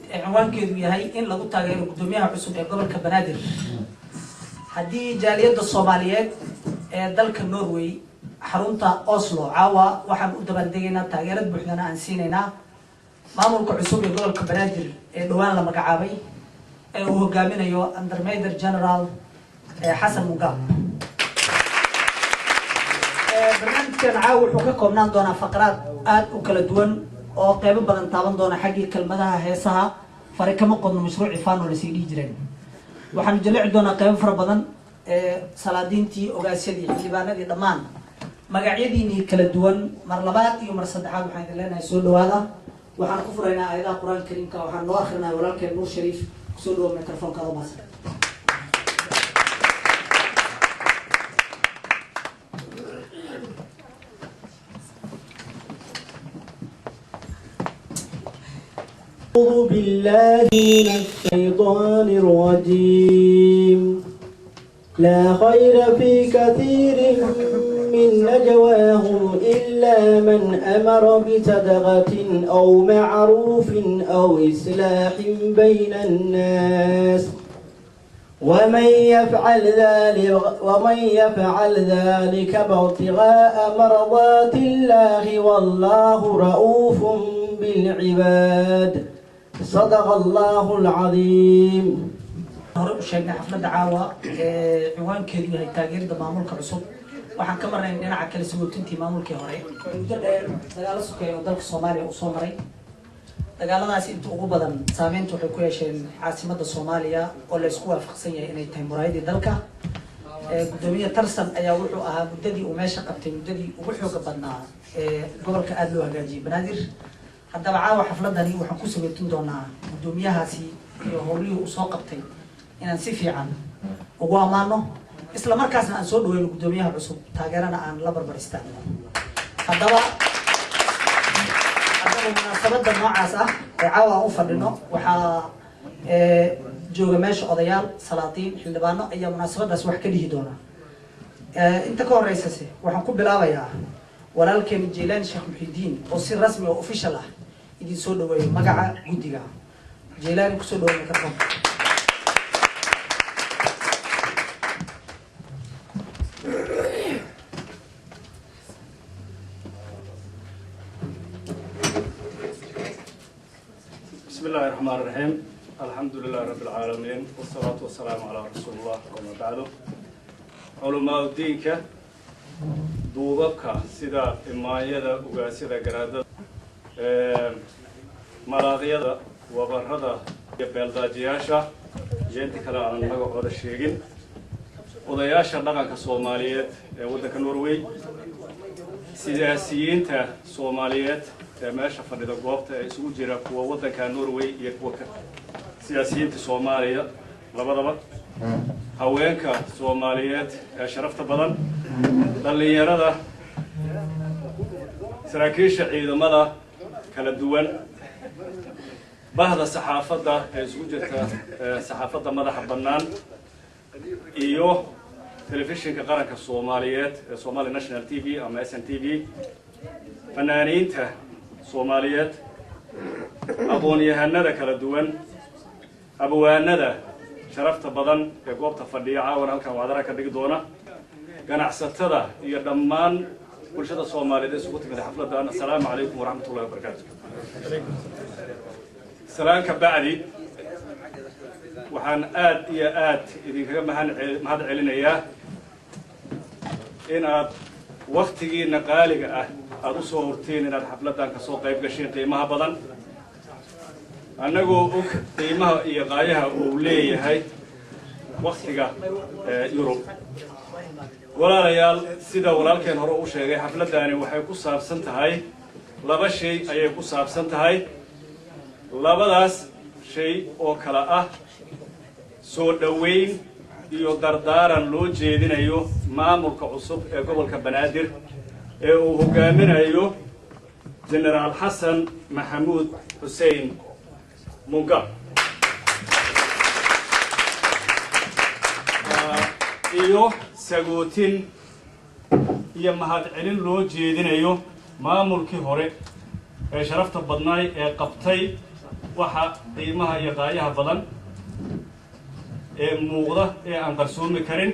Cinwaankeedu yahay in lagu taageero guddoomiyaha cusub ee gobolka Banaadir. Haddii jaaliyadda Soomaaliyeed ee dalka Norway, xarunta Oslo, caawa waxaan u dabaaldegaynaa, taageerad buuxdana aan siinaynaa maamulka cusub ee gobolka Banaadir ee dhowaan la magacaabay ee uu hogaaminayo Undermader General Xasan Mugaab. Barnaamijkan caawa wuxuu ka koobnaan doonaa faqraad aada u kala duwan oo qeybo badan taaban doona. Xaggii kelmadaha, heesaha, fare kama qodno mashruucii fano lasii dhihi jireen. Waxaanu jaleeci doonaa qeybo fara badan, salaadiintii, ogaasyadii, xildhibaanadii, dhammaan magacyadiinii kala duwan. Mar labaad iyo mar saddexaad waxaan idin leenahay soo dhawaada. Waxaan ku furaynaa aayadaha Qur-aanka Kariimka. Waxaan noo akrinaya walaalkeen Nuur Shariif. Kusoo dhawo microfonka adoo mahadsan. أعوذ بالله من الشيطان الرجيم. لا خير في كثير من نجواهم إلا من أمر بصدقة أو معروف أو إصلاح بين الناس، ومن يفعل ذلك ابتغاء مرضات الله، والله رؤوف بالعباد. صدق الله العظيم. Hore u sheegnay, xafladda caawa ee ciwaankeedu yahay taageerida maamulka cusub, waxaan ka marnayn dhinaca kale sagootintii maamulkii hore. Muddo dheer dagaalo sokeeya oo dalka Soomaaliya uu soo maray, dagaaladaasi inta ugu badan saameynta waxay ku yeesheen caasimadda Soomaaliya oo la isku waafaqsan yahay inay tahay muraayadii dalka. Guddoomiye Tarsan ayaa wuxuu ahaa muddadii uu meesha qabtay muddadii ugu xooga badnaa ee gobolka aada loo hagaajiyay, Banaadir. Haddaba caawa xafladani waxaan ku sagootin doonaa guddoomiyahaasi iyo howlihii uu soo qabtay inaan si fiican ugu ammaano, isla markaasna aan soo dhaweyno guddoomiyaha cusub, taageerana aan la barbar istaagno. Haddaba munaasabada noocaas ah ee caawa aan u fadhino, waxaa jooga meesha odayaal, salaatiin, xildhibaano ayaa munaasabadaas wax ka dhihi doona. Inta ka horeysase waxaan ku bilaabayaa walaalkeen Jeylaan Sheekh Muxidiin oo si rasmi oo official ah idin soo dhaweeyo magaca guddiga. Jeylaani, kusoo dhaweey microfonka. بسم الله الرحمن الرحيم، الحمد لله رب العالمين، والصلاة والسلام على رسول الله، وما بعد. Culamaa'u diinka, duubabka sida imaanyada, ugaasyada, garaadada, malaaqyada, wabarada iyo beeldaajiyaasha iyo inta kale aanan magacooda sheegin, odayaasha dhaqanka Soomaaliyeed ee waddanka Norway, siyaasiyiinta Soomaaliyeed ee meesha fadhida goobta ee isugu jira kuwa waddanka Norway iyo kuwa ka siyaasiyiinta Soomaaliya labadaba, haweenka Soomaaliyeed ee sharafta badan, dhallinyarada, saraakiisha ciidamada kala duwan, bahda saxaafadda ee isugu jirta saxaafadda madaxa bannaan iyo telefishinka qaranka Soomaaliyeed ee Somali National TV ama SNTV, fanaaniinta Soomaaliyeed, aqoon-yahanada kala duwan, abwaanada sharafta badan ee goobta fadhiya caawana halkan wacdara ka dhigi doona, ganacsatada iyo dhammaan bulshada Soomaaliyeed ee isugu timid xafladdan, assalaamu calaykum waraxmat ullahi wabarakaatu. Salaan ka bacdi, waxaan aad iyo aad idinkaga mahad celinayaa inaad waktigiina qaaliga ah aada u soo horteen inaad xafladdan kasoo qayb gasheen qiimaha badan, annagoo og qiimaha iyo qaayaha uu leeyahay waktiga Yurub. Walaalayaal, sida walaalkeen hore u sheegay, xafladdaani waxay ku saabsan tahay laba shay ayay ku saabsan tahay, labadaas shay oo kale ah soo dhoweyn iyo dardaaran loo jeedinayo maamulka cusub ee gobolka Banaadir ee uu hogaaminayo Generaal Xasan Maxamuud Xussein Munga, iyo sagootin iyo mahadcelin loo jeedinayo maamulkii hore ee sharafta badnaay ee qabtay Waxa qiimaha iyo qaayaha badan ee muuqda ee aan qarsoomi karin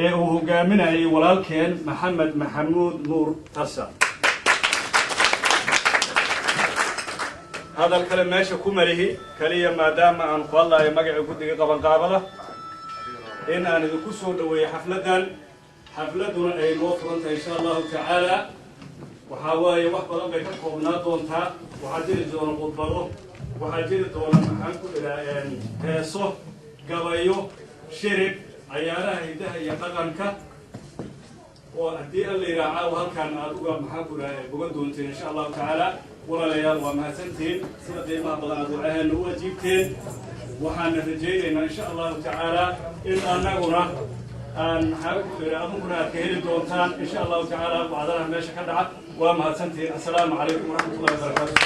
ee uu hogaaminayay walaalkeen Maxamed Maxamuud Nuur Tarsa. Hadal kale meesha ku malihi, kaliya maadaama aan ku hadlayo magaca guddiga qabanqaabada in aan idinku soo dhaweeyo xafladdan, xafladduna ay noo furan tahay, insha Allahu tacaala. Waxaa waaye wax badan bay ka koobnaa doontaa. Waxaa jiri doona khudbado, waxaa jiri doona, maxaan ku idhaa, heeso, gabayo, shirib, cayaaraha hiddaha iyo dhaqanka, oo haddii alla yidhaha caawa halkan aad uga, maxaan ku idhaha, bogan doonteen, insha Allahu tacaala. Walaalayaal, waa mahadsantihiin sida qiimaha badan aad wacaheena u ajiibteen. Waxaana rajaynaynaa, insha Allahu tacaala, in annaguna aan, maxaa ku idha, adunkuna aad ka heli doontaan, insha Allahu tacaala, wacdanaha meesha ka dhaca. Waa mahadsantihiin. Assalaamu calaykum waraxmatullahi wabarakaatu.